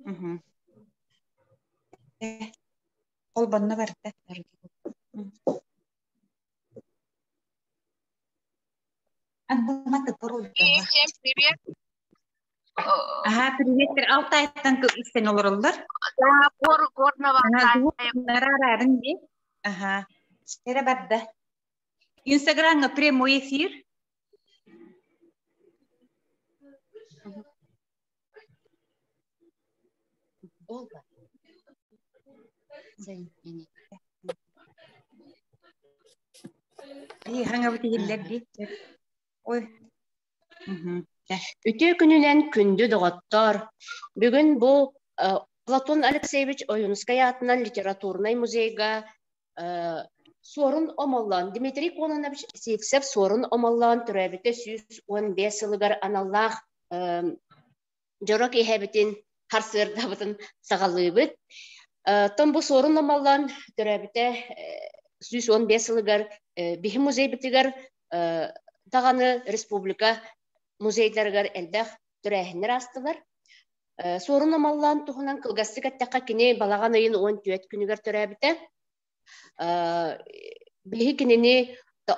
Мгм. Холбонно барда. И всем привет. Ага, привет. Алтайтан истэн олороллор. Да, горного Ага, Алтая. Нараарарын ди. Ага. Эрэ барда. Инстаграмҥа прямой эфир. Хаҥабыт иһиллэр дии. Ой. Үтүө күнүнэн күндү доҕоттор! Бүгүн бу Платон Алексеевич Ойуунускай аатынан литературнай музейга Суорун Омоллоон Дмитрий Кононович Сивцев Суорун Омоллоон төрөөбүтэ 115 сылыгар аналлаах дьоро киэһэбитин, харсыардабытын саҕалыыбыт. Оттон бу Суорун Омоллоон төрөөбүтэ 115 сылыгар биһи музейбытыгар даҕаны республика музейдарыгар элбэх төрөөһүннэр аастылар. Суорун Омоллоон туһунан кылгастык эттэххэ, кини балаҕан ыйын 14 күнүгэр төрөөбүтэ. Биһи кинини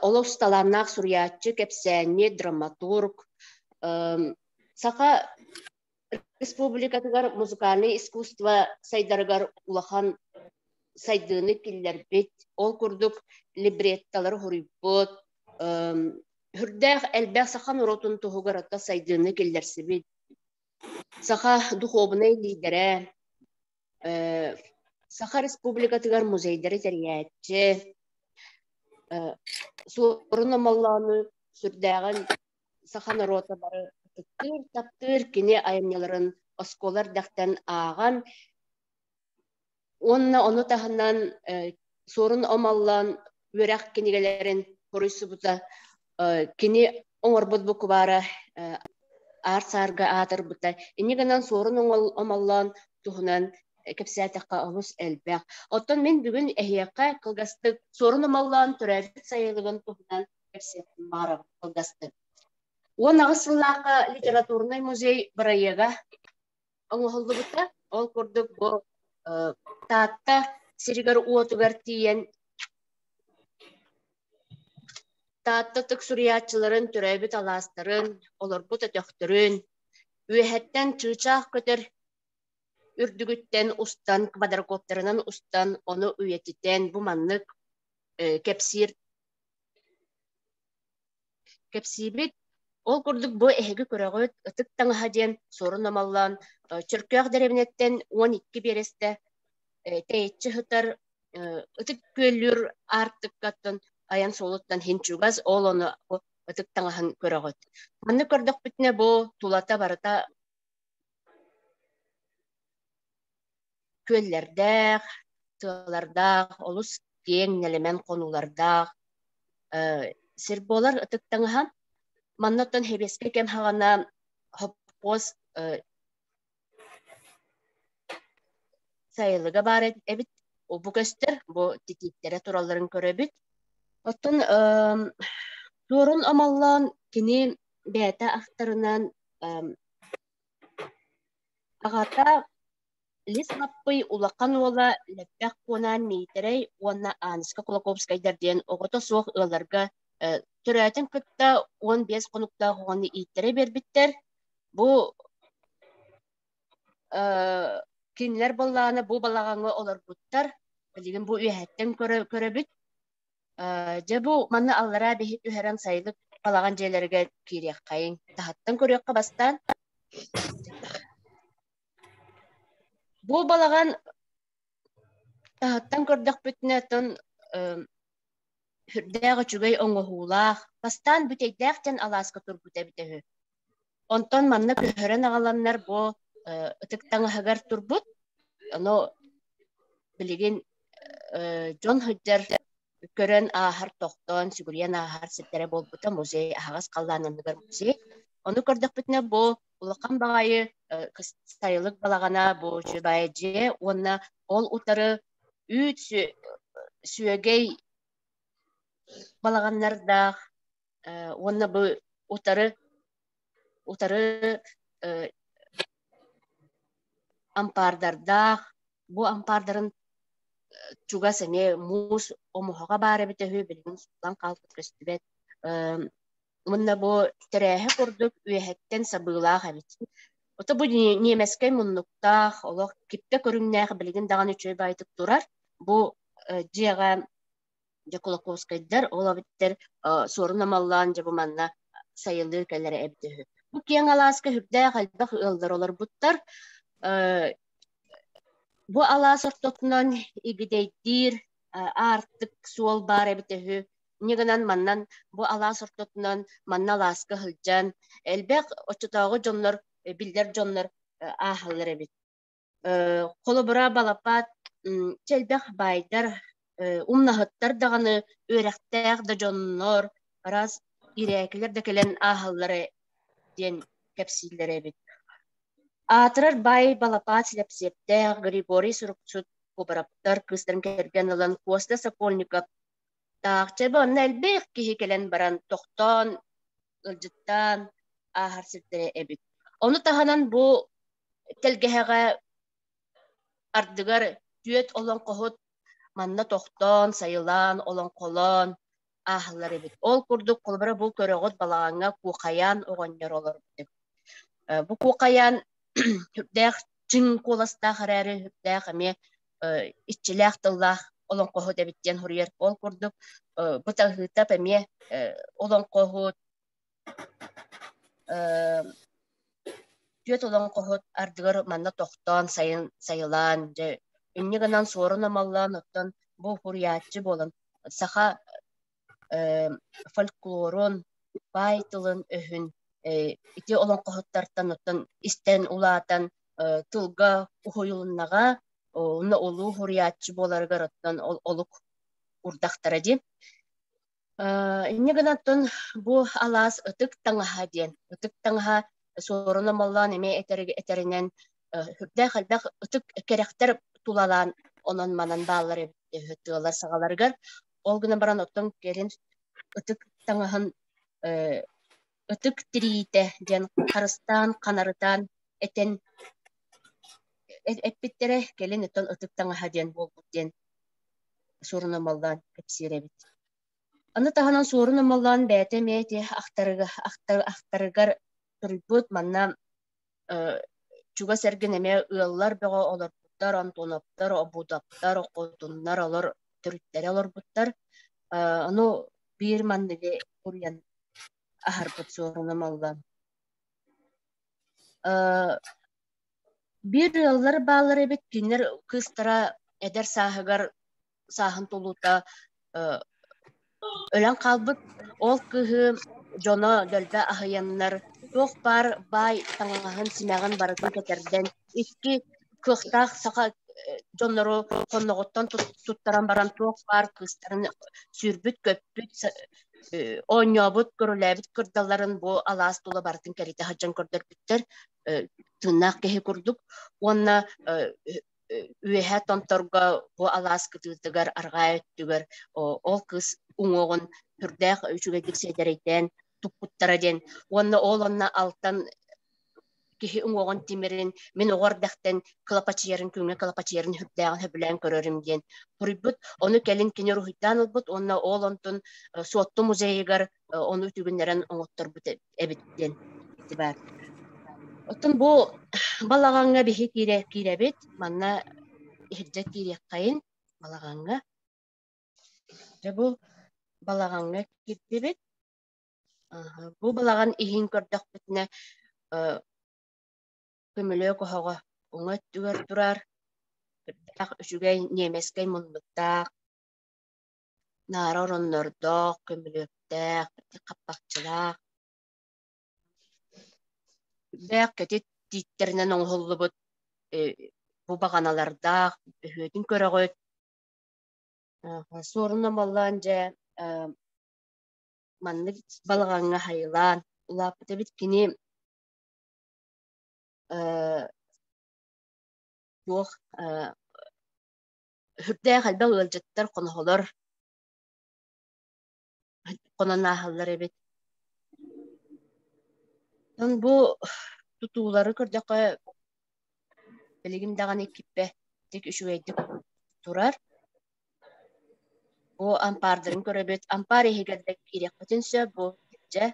олус талааннаах суруйааччы, кэпсээнньит, драматург, Саха Республикатыгар музыкальнай искусство сайдарыгар улахан сайдыыны киллэрбит, ол курдук либретталары суруйбут, сүрдээх элбэх саха норуотун туһугар ото сайдыыны киллэрсибит, саха духуобунай лиидэрэ, Саха Республикатыгар музейдары тэрийээччи, Суорун Омоллоону сүрдээҕин саха норуота бары ытыктыыр, таптыыр, кини айымньыларын оскуола эрдэхтэн ааҕан уонна ону таһынан Суорун Омоллоон үөрэх кинигэлэрин хоруйсубута, кини оҥорбут букубаара аар саарга аатырбыта. Инньэ гынан Суорун Омоллоон туһунан кэпсээтэххэ олус элбэх. Оттон мин бүгүн эһиэхэ кылгастык Суорун Омоллоон төрөөбүт сайылыгын туһунан кэпсиэхпин баҕарабын кылгастык. 18 сыллаахха литературнай музей бырайыага оҥоһуллубута. Ол курдук бу Таатта сиригэр-уотугар тиийэн Таатта ытык суруйааччыларын төрөөбүт алаастарын, олорбут өтөхтөрүн, үөһэттэн чыычаах көтөр үрдүгүттэн устан, квадрокоптерынан устан, ону үйэтитэн бу маннык кэпсиир кэпсиибит. Ол курдук бу эһиги көрөҕүт Ытык таҥаһа диэн Суорун Омоллоон Чөркөөх дэриэбинэттэн 12 биэрэстэ тэйиччи сытар Ытык Күөллүүр аартыккаттан айан суолуттан иһин чугас, ол ону ытык таҥаһын көрөҕүт. Маннык көрдөхпүтүнэ бу тулата барыта күөллэрдээх, тыалардаах, олус киэҥ нэлэмэн хонуулардаах сир буолар ытык таҥаһа. Манна оттон сэбиэскэй кэм саҕана хоппуос сайылыга баар эбит. Бу көстөр, бу титииктэрэ туралларын көрөбүт. Оттон Суорун Омоллоон кини бэйэтэ ахтарынан аҕата Лис Лаппый улахан уола Лэппэх Куонаан Миитэрэй уонна Ааныска Кулаковскайдар диэн оҕото суох ыалларга төрөөтүн кытта 15 хонуктаах оҕону ииттэрэ биэрбиттэр. Бу кинилэр буоллаҕына бу балаҕаҥҥа олорбуттар. Билигин бу үөһэттэн көрөбүт. Дьэ бу манна аллараа биһи түһэрэн сайылык балаҕан дьиэлэригэр киириэххэйиҥ. Таһыттан көрүөххэ бастаан. Бу балаҕан таһыттан көрдөхпүтүнэ оттон сүрдээх үчүгэй оҥоһуулаах, бастаан Бүтэйдээх диэн алааска турбута эбитэ үһү. Онтон манна көһөрөн аҕаланнар бу ытык таҥаһыгар турбут. Ону билигин дьон сылдьар Көрөн ааһар, тохтоон, сүгүрүйэн ааһар сирдэрэ буолбута музей, аһаҕас халлаан анныгар музей. Ону көрдөхпүтүнэ бу улахан баҕайы сайылык балаҕана бу үчүгэй дьиэ уонна ол утары үүт сүөгэй балаҕаннардаах уонна бу утары утары ампаардардаах бу ампаардарын чугас эмиэ муус омуһаҕа баар эбитэ үһү билигин сууллан хаалбыт көстүбэт уонна бу тэрээһэ курдук үөһэттэн сабыылаах эбит. Ото бу ньиэмэскэй муннуктаах, олох киппэ көрүҥнээх билигин даҕаны үчүгэй баайдык турар. Бу дьиэҕэ дьэ Кулаковскайдар, ол эбиттэр Суорун Амаллаан дьэ бу манна сайылыы кэлэрэ эбитэ үһү. Бу киэҥ алааска сүрдээх элбэх ыаллар олорбуттар. Бу алаас ортотунан игидэйдиир аартык суол баар эбитэ үһү. Инньэ гынан маннан бу алаас ортотунан манна алааска сылдьан элбэх оччотооҕу дьоннор, биллэр дьоннор ааһаллар эбит. Холобура, Балапаат чэ элбэх баайдар, умнаһыттар даҕаны үөрэхтээх да дьоннор, араас ирээкилэр да кэлэн ааһаллара диэн кэпсииллэр эбит. Аатырар баай Балапаат Силэпсиэптээх, Григорий Суруксут Кубараптар кыыстарын кэргэн ылан Костя Сокольников таах чэ онно элбэх киһи кэлэн баран тохтоон, ыалдьыттаан ааһар сирдэрэ эбит. Ону таһынан бу тэлгэһэҕэ ардыгар түөрт олоҥхоһут манна тохтоон, сайылаан, олоҥхолоон ааһаллар эбит. Ол курдук, холобура, бу көрөҕүт балаҕаҥҥа Куохайаан оҕонньор олорбут эбит. Бу Куохайаан сүрдээх чиҥ куоластаах эрээри, сүрдээх эмиэ иччилээх тыллаах олоҥхоһут эбит диэн суруйар. Ол курдук, бу Таһыытап эмиэ олоҥхоһут, түөрт олоҥхоһут ардыгар манна тохтоон сайын сайылаан дьэ инньэ гынан суорун омоллоон оттон бу суруйааччы буолан саха фольклорун баай тылын өһүн ити олоҥхоһуттартан оттон истэн улаатан тылга уһуйулуннаҕа онно улуу суруйааччы буоларыгар оттон олук урдахтара дии. Инньэ гынан оттон бу алаас ытык таҥаһа диэн. Ытык таҥаһа Суорун Омоллоон эмиэ этэринэн сүрдээх элбэх ытык кэрэхтэр тулалаан онон-манан бааллар эбит тыалар саҕаларыгар. Ол гынан баран оттон кэлин ытык таҥаһын ытык тириитэ диэн харыстаан, ханарытаан этэн эппиттэрэ, кэлин оттон ытык таҥаһа диэн буолбут диэн Суорун Омоллоон кэпсиир эбит. Аны таһынан Суорун Омоллоон бэйэтэ эмиэ ити ахтарыгар, ахтарыгар суруйбут манна чугас эргин эмиэ ыаллар бөҕө олорбуттар, Антоновтар, Обутовтар, Хотуннар олор төрүттэрэ олорбуттар. Ону биир манныгы суруйан аһарбыт Суорун Омоллоон. Биир ыаллар бааллар эбит, кинилэр кыыстара эдэр сааһыгар сааһын тулуута өлөн хаалбыт. Ол кыыһы дьоно дөлбө аһыйаннар туох баар баай таҥаһын, симэҕин барытын кэтэрдэн икки кыахтаах саха дьоннору хонноҕуттан туттаран баран туох баар кыыстарын сүүрбүт-көппүт, оонньообут, көрүлээбит кырдалларын бу алаас тула барытын кэритэ сылдьан көрдөрбүттэр тыыннаах киһи курдук уонна үөһэ томторго бу алаас кытыытыгар арҕаа өттүгэр ол кыыс уҥуоҕун сүрдээх үчүгэйдик сиэдэрэйдээн туппуттара диэн уонна ол онно алтан киһи уҥуоҕун тимирин мин оҕо эрдэхтэн кылапачыйарын күҥҥэ кылапачыйарын сүрдээҕин сөбүлээн көрөрүм диэн суруйбут. Ону кэлин кини уруһуйдаан ылбыт уонна ол онтун Суотту музейыгар ону үтүгүннэрэн оҥотторбут эбит диэн ити баар. Оттон бу балаҕаҥҥа биһи киирэ киирэбит. Манна иһирдьэ киириэххэйин балаҕаҥҥа. Дьэ бу балаҕаҥҥа киирдибит. Бу балаҕан иһин көрдөхпүтүнэ көмүлүөк оһоҕо уҥа өттүгэр турар, сүрдээх үчүгэй ньиэмэскэй муннуктаах, наара ороннордоох, көмүлүөктээх, хаппахчылаах. Сүрдээх кэтит тииттэринэн оҥоһуллубут бу баҕаналардаах, өһүөтүн көрөҕүт. Суоруна буоллаан дьэ маннык балаҕаҥҥа хайылаан улааппыт эбит. Кини туох сүрдээх элбэх ыалдьыттар, хоноһолор хонон ааһаллар эбит. Онон бу тутуулары көрдөххө, билигин даҕаны киппэ-тик үчүгэйдик турар. Бу ампаардарын көрөбүт. Ампаар иһигэр да киириэхпитин сөп. Бу дьэ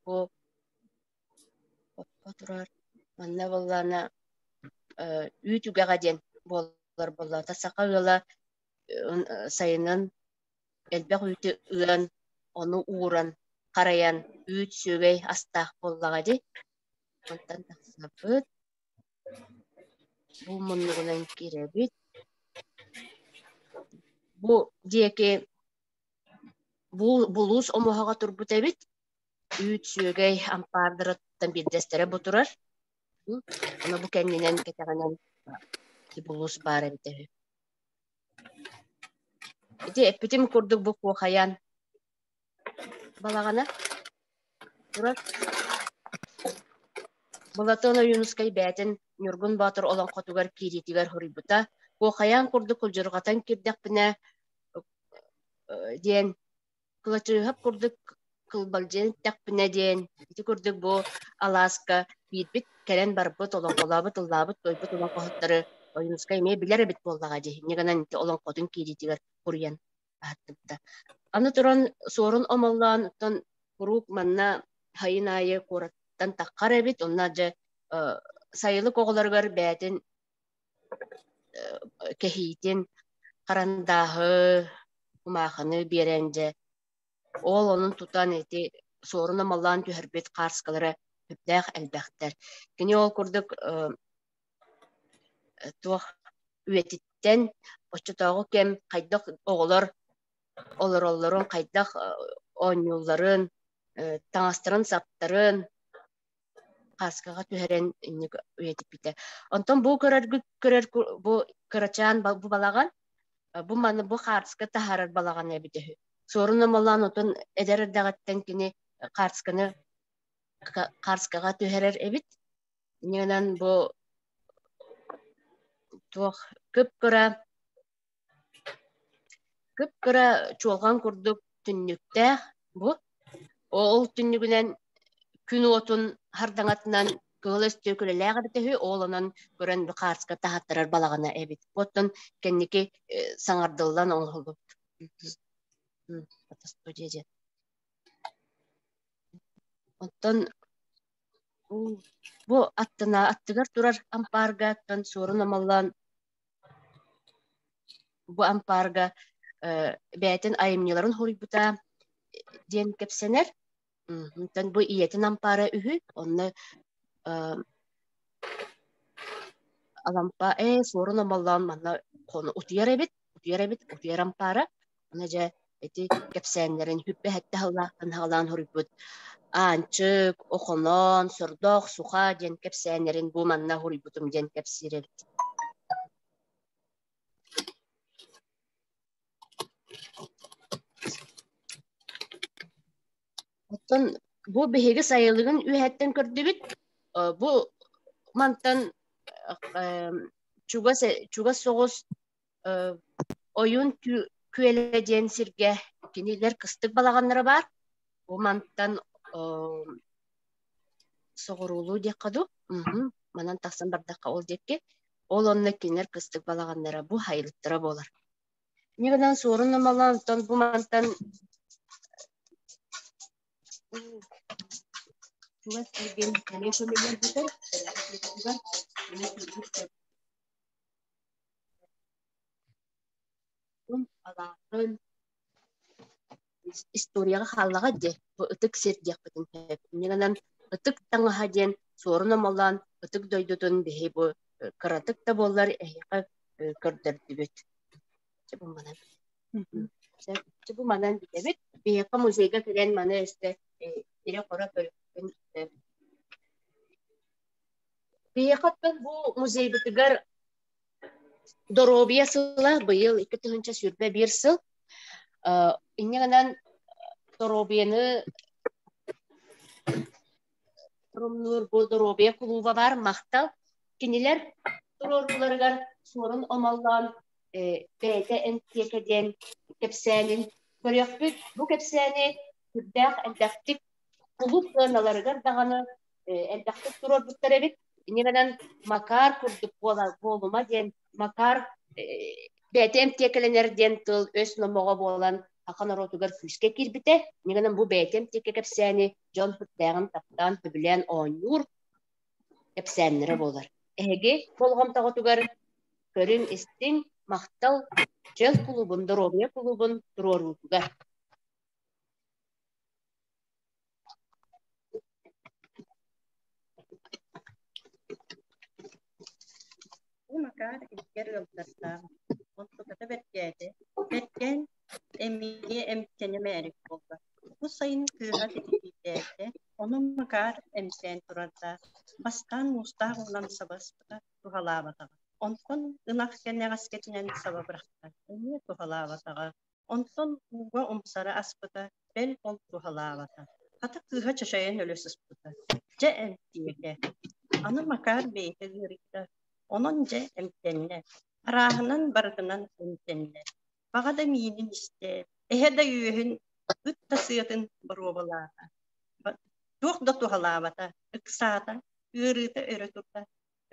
бу окко турар. Манна буоллаҕына үүт үгэҕэ диэн буолар буоллаҕа. Саха ыала сайынын элбэх үүтү ыан, ону ууран, харайан үүт, сүөгэй астаах буоллаҕа дии. Онтон тахсабыт. Бу муннугунан киирэбит. Бу диэки булуус омуһаҕа турбут эбит. Үүт, сүөгэй ампаардарыттан биирдэстэрэ бу турар. Ону бу кэннинэн кэтэҕинэн булуус баар эбитэ үһү. Ити эппитим курдук бу куохайан балаҕана турар. Былатыан Ойуунускай бэйэтин Ньургун Боотур олоҥхотугар киириитигэр суруйбута. Куохайаан курдук кулдьурҕатан киирдэхпинэ диэн Кылачыыһап курдук кылбалдьыйан иттэхпинэ диэн, ити курдук бу алааска киирбит, кэлэн барбыт, олоҥхолообут, ыллаабыт, туойбут олоҥхоһуттары Ойуунускай эмиэ билэр эбит буоллаҕа дии, инньэ гынан ити олоҥхотун киириитигэр суруйан аһаттыбыта. Аны туран Суорун Омоллоон оттон куруук манна сайын аайы куораттан таххар эбит, онно дьэ сайылык оҕолоругар бэйэтин кэһиитин, харандааһы, кумаахыны биэрэн дьэ ол онун тутан ити суорун омоллоон түһэрбит хаарскалара сүрдээх элбэхтэр. Кини ол курдук туох үйэтиттэн оччотооҕу кэм хайдах оҕолор олороллорун, хайдах оонньуулларын, таҥастарын-саптарын Хааскаҕа түһэрэн инник үйэтиппитэ. Онтон бу көрөргүт көрөр бу кырачаан бу балаҕан бу маны бу хаарска таһаарар балаҕан эбит үһү. Суорун Омоллоон отон эдэр эрдэҕиттэн кини хаарсканы хаарскаҕа түһэрэр эбит. Инньэ бу туох кып-кыра Кып-кыра чуолҕан курдук түннүктээх бу. Ол түннүгүнэн күн уотун хардаҥатынан кыһыл өстүөкүлэлээх эбитэ үһү, ол онон көрөн бу хаарска таһаттарар балаҕана эбит. Оттон кэнники саҥардыллан оҥоһуллубут. Оттон бу аттына аттыгар турар ампаарга оттон суорун омоллоон Бу ампаарга бэйэтин айымньыларын суруйбута диэн кэпсэнэр. Онтон бу ийэтин ампаара үһү. Онно Алампа ээ суорун омоллоон манна хону утуйар эбит, утуйар эбит, утуйар ампаара. Ону дьэ ити кэпсээннэрин хүппэһэттэ сыллаахтан саҕалаан суруйбут Аанчык, Охоноон, Сордоох, Суха диэн кэпсээннэрин бу манна суруйбутум диэн кэпсиир эбит. Оттон бу биһиги сайылыгын үөһэттэн көрдүбүт. Бу мантан чугас чугас соҕус Ойуун Күөлэ диэн сиргэ кинилэр кыстык балаҕаннара баар. Бу мантан соҕуруулуу диэххэ дуу, манан тахсан бардахха ол диэки. Ол онно кинилэр кыстык балаҕаннара бу хайылыктара буолар. Инньэ гынан суорун омолоон оттон бу мантан чугас эргин эмиэ көмөлөрбүтэр Алааһын историяҕа хааллаҕа дии, бу ытык сир диэхпитин сөп. Инньэ гынан ытык таҥаһа диэн суорун омолоон ытык дойдутун биһи бу кыратык да буоллар эһиэхэ көрдөрдүбүт. Чэ бу манан. Чэ бу манан бүтэбит. Биһиэхэ музейга кэлэн маны өссө ирэ-хоро көрүөхпүтүн сөп. Биһиэхэ оттон бу музейбытыгар Доруобуйа сыла быйыл 2021 сыл. Инньэ гынан доруобуйаны торумнуур бу доруобуйа кулууба бар махтал. Кинилэр туруорууларыгар Суорун Омоллоон бэйэтэ эмтиэкэ диэн кэпсээнин көрүөхпүт. Бу кэпсээни сүрдээх элбэхтик кулууп сыаналарыгар даҕаны элбэхтик туруорбуттар эбит. Инньэ гынан Макар курдук буолума диэн Макар бэйэтэ эмтиэкэлэнэр диэн тыл өс номоҕо буолан саха норуотугар күүскэ киирбитэ. Инньэ гынан бу бэйэтэ эмтиэкэ кэпсээни дьон сүрдээҕин таптаан, сөбүлээн оонньуур кэпсээннэрэ буолар. Эһиги болҕомтоҕутугар көрүҥ, истиҥ, махтал чөл кулуубун, доруобуйа кулуубун туруоруутугар. Бу Макар илгэр ыалдьардаах, онтуката бэркээтэ, бэркээн эмиэ эмтэнэ мээрик буолла. Бу сайын кыыһа титииктээтэ, ону Макар эмтээн турардаах, бастаан муустаах уунан саба ыспыта, туһалаабатаҕа. Онтон ынах кэнэҕэскитинэн саба бырахта, эмиэ туһалаабатаҕа. Онтон ууга умсара аспыта, бэл ол туһалаабата. Хата кыыһа чачайан өлө сыспыта. Дьэ эмтиэтэ. Аны Макар бэйэтэ ыарыйда. Онон дьэ эмтэннэ. Арааһынан барытынан эмтэннэ. Баҕа да миинин истэ, эһэ да үөһүн, ыт да сыатын боруобалаата. Туох да туһалаабата, ыксаата, ыарыыта өрө турда.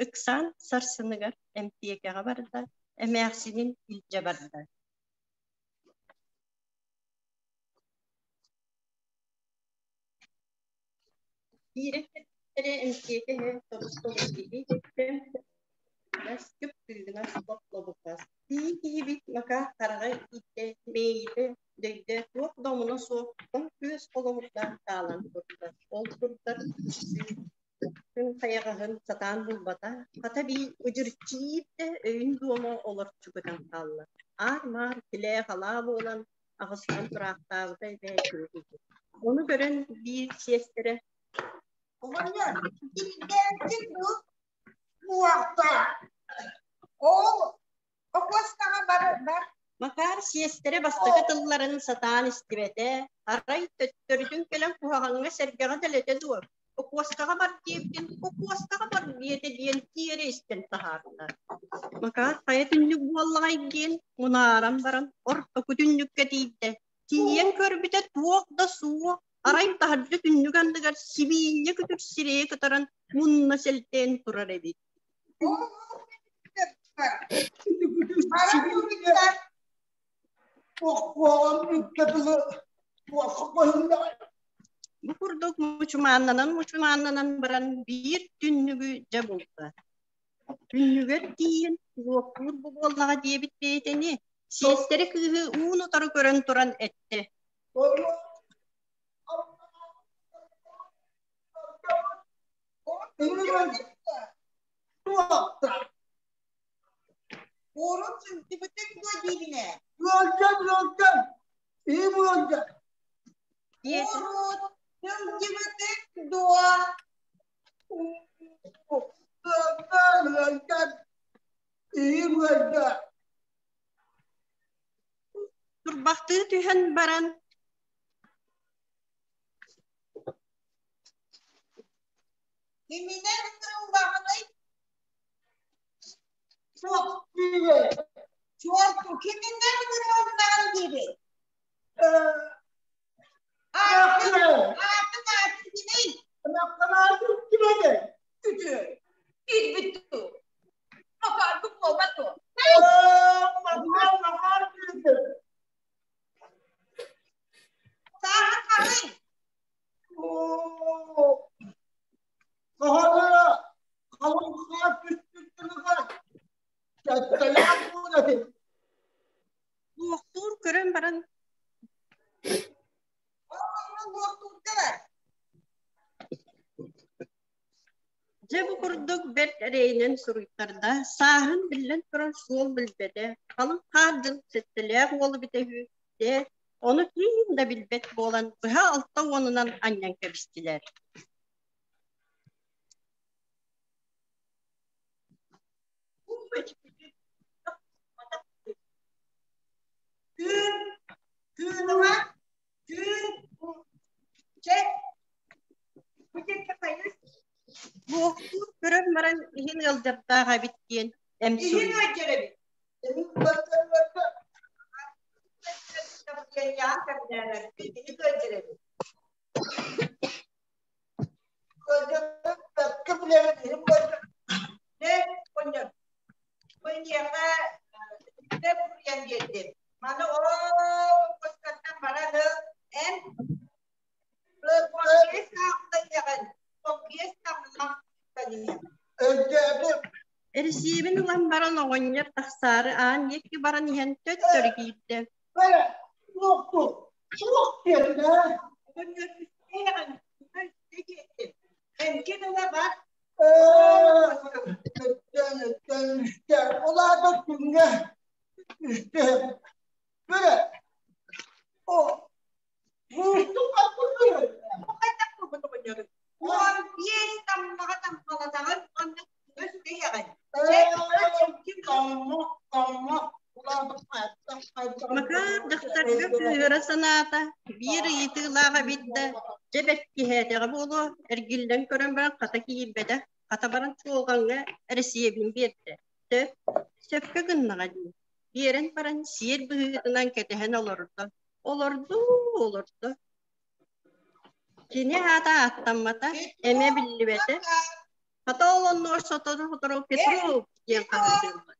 Ыксаан сарсыныгар эмтиэкэҕэ барда, эмээхсинин илдьэ барда. Биирэ эмтиэкэ иһэ тобус-тобус киһи, кып-кыыгынас лоп-лобукас. Тии киһибит Макар хараҕа ииттэ, мэйиитэ дөйдө, туох да омуна суох тоҥ күөс холобурдаах таалан турда. Ол турдар Күн хайаҕаһын сатаан булбата, хата биир ыдьырчиир да өйүн дуома олорчу көтөн хаалла. Аар-маар килээ-халаа буолан аҕыстан тураахтаабыта эбээт кини. Ону көрөн биир сиэстэрэ Оҕонньор, кирдээччи дуу буолта. Ол окуоскаҕа бар бар. Макар сиэстэрэ бастакы тылларын сатаан истибэтэ, арай төттөрүтүн кэлэн куһаҕаҥҥа сэргэҕэ дэлэтэ дуо, окуоскаҕа бар диэбитин окуоскаҕа бар диэтэ диэн тиэрэ истэн таһаарда. Макар хайа түннүк буоллаҕай диэн мунааран баран ортоку түннүккэ тиийдэ. Тиийэн көрбүтэ туох да суох, арай таһырдьа түннүк анныгар сибиинньэ күтүр сирэйэ кытаран мунна сэлтээн турар эбит. Бу курдук мучумааннанан-мучумааннанан баран биир түннүгү дьэ булла. Түннүгэр тиийэн луохтуур бу буоллаҕа диэбит бэйэтэни сиэстэрэ кыыһы уун-утары көрөн туран эттэ. Уорун сылдьыбытыҥ дуо диибинэ? Ыалдьан, ыалдьан, иһим ыалдьар. Диэтэ. Уорун сылдьыбытыҥ дуо? Ыалдьан, ыалдьан, иһим ыалдьар. Турбахтыы түһэн баран Киминэн ыҥырыллаҕыный? Суох диибин. Чуолку киминэн ыҥырылыннаҕын диибин? Э, Аатын, аатын аатын кимий? Макканаатын кимэтэй? Күтүө. Киирбит дуу? Макарбыт буолбат дуо? Э, Макар, Макар диэтэ. Сааһын хаһый? Оо, Сахалара халыҥ хаар түспүт тылыгар сэттэлээх буолатын. Луохтуур көрөн баран Ол луохтуурга бар. Дьэ бу курдук бэрт эрэйинэн суруйтарда, сааһын биллэн турар суол билбэтэ, халыҥ хаар дьыл сэттэлээх уол эбитэ үһү, дьэ, ону ким да билбэт буолан быһа 60-унан анньан кэбистилэр. Баран иһин ыалдьардаах эбит диэн эм Иһин суруйда. ыалдьар эбит. Эрэсиэбин ылан баран оҕонньор тахсаары аан диэки баран иһэн төттөрү киирдэ. Макар дьахтарга кыыһыра санаата, биир ыйытыылаах эбит да, дьэ бэркиһээтэҕэ буолуо, эргиллэн көрөн баран хата киирбэтэх, хата баран чуолҕаҥҥа эрэсиэбин биэрдэ. Сөп, сөпкө гыннаҕа дии, биэрэн баран сиэр быһыытынан кэтэһэн олордо, олорду, олордо. Кини аата ааттаммата, эмэ биллибэтэ. Хата ол оннугар сотору-сотору Петров диэн хаһыытыыллар.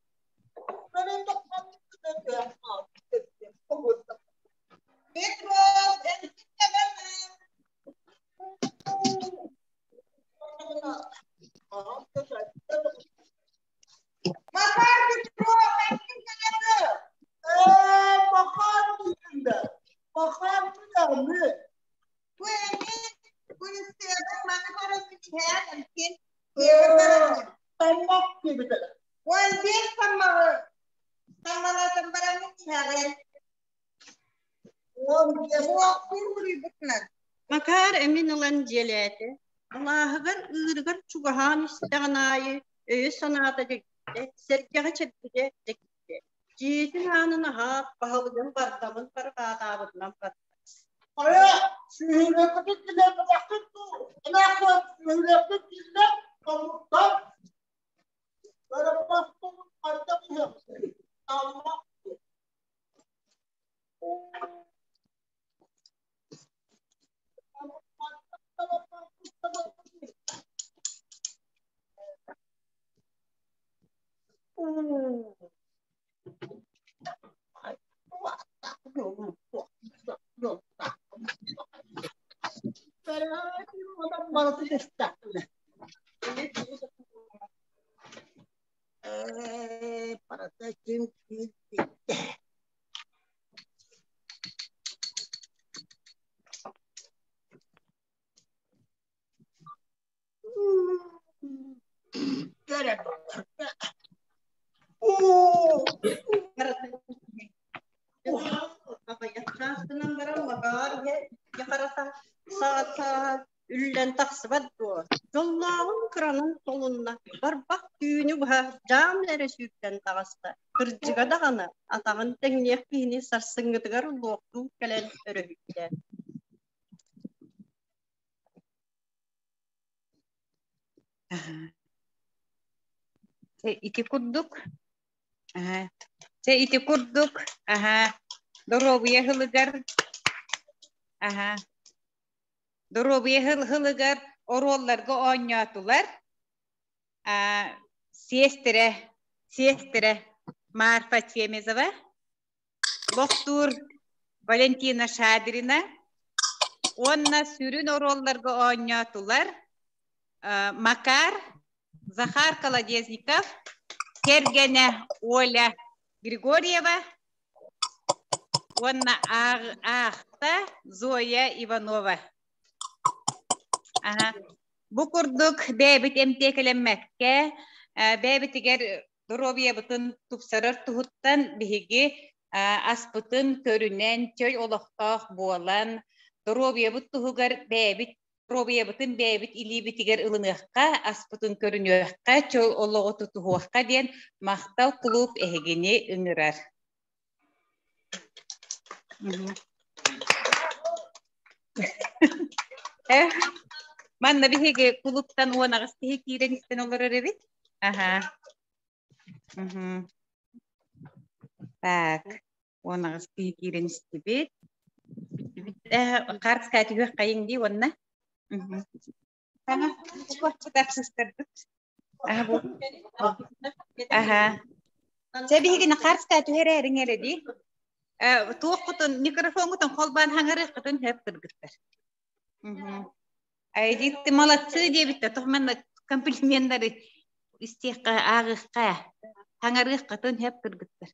Макар Петров, эмкин кэлэҥҥэ! Бу эми кулистерын маны көрөн иһээн эмкин 15 таммаҕы таммалатан бараммын иһэҕин. Уохтуур буруйбутунан. Макар эмин ылан дьиэлээтэ, алааһыгар ыырыгар чугаһаан истэҕин аайы өйө-санаата дьэгдэ, сэргэҕэ чэбдигэ дьэкиттэ, дьиэтин аанын аһаат, баһылыгын бардамын барҕаатаабытынан барда. Аҕыйах чаастанан баран Макар иһэ икки харата саҕа үллэн тахсыбат дуо? Дьоллооҕун кыранан толунна, барбах түүнү быһа дьаам эрэ сүүрдэн таҕыста. Кырдьыга даҕаны, атаҕын тэҥниэх киһини сарсыҥҥытыгар луохтуу кэлэн өрөһүйдэ. Чэ, ити курдук. Аһа. Чэ, ити курдук. Аһа. Доруобуйа сылыгар. Аһа. Доруобуйа сылыгар оруолларга оонньоотулар. А, сиэстэрэ, сиэстэрэ Марфа Чемезова, лохтуур Валентина Шадрина уонна сүрүн оруолларга оонньоотулар Макар, Захар Колодезников, кэргэнэ Оля Григорьева уонна аахта Зоя Иванова. Аха. Бу курдук бэйэбит эмтиэкэлэммэккэ, бэйэбитигэр доруобуйабытын тупсарар туһуттан биһиги аспытын көрүнэн, чөл олохтоох буолан, доруобуйабыт туһугар бэйэбит доруобуйабытын бэйэбит илиибитигэр ылыныахха, аспытын көрүнүөххэ, чөл олоҕу тутуһуохха диэн Махтал кулууп эһигини ыҥырар. Манна биһиги кулуптан 18 киһи киирэн истэн олорор эбит. Аха. Мгм. Так, 18 киһи киирэн истибит. Картка түһүөх хайыҥ дии уонна. Мгм. Саҥа таксистарбыт. Аха бу. Аха. Чэ биһигини картка түһэрээриҥ эрэ дии. Туоххутун микрофоҥҥутун холбоон хаҥарыаххытын сөп кыргыттар. Айдит, ты молодцы диэбиттэ, тоҕо манна комплименнары истиэххэ, ааҕыахха, хаҥарыаххытын сөп кыргыттар.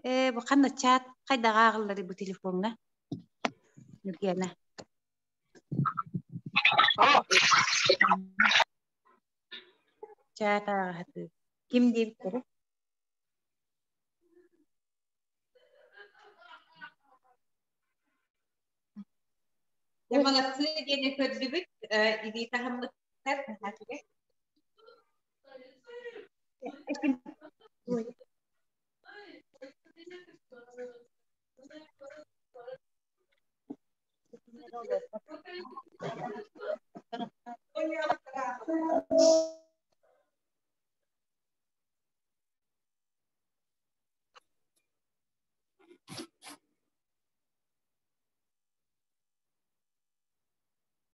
Ээ, бу ханна чат хайдах ааҕылларый бу телефоҥҥа? Нургиана. Чат ааҕаһатыы. Ким диэбиттэрэ? Дьэ, молодцы диэни көрдүбүт, илии таһыммыттар.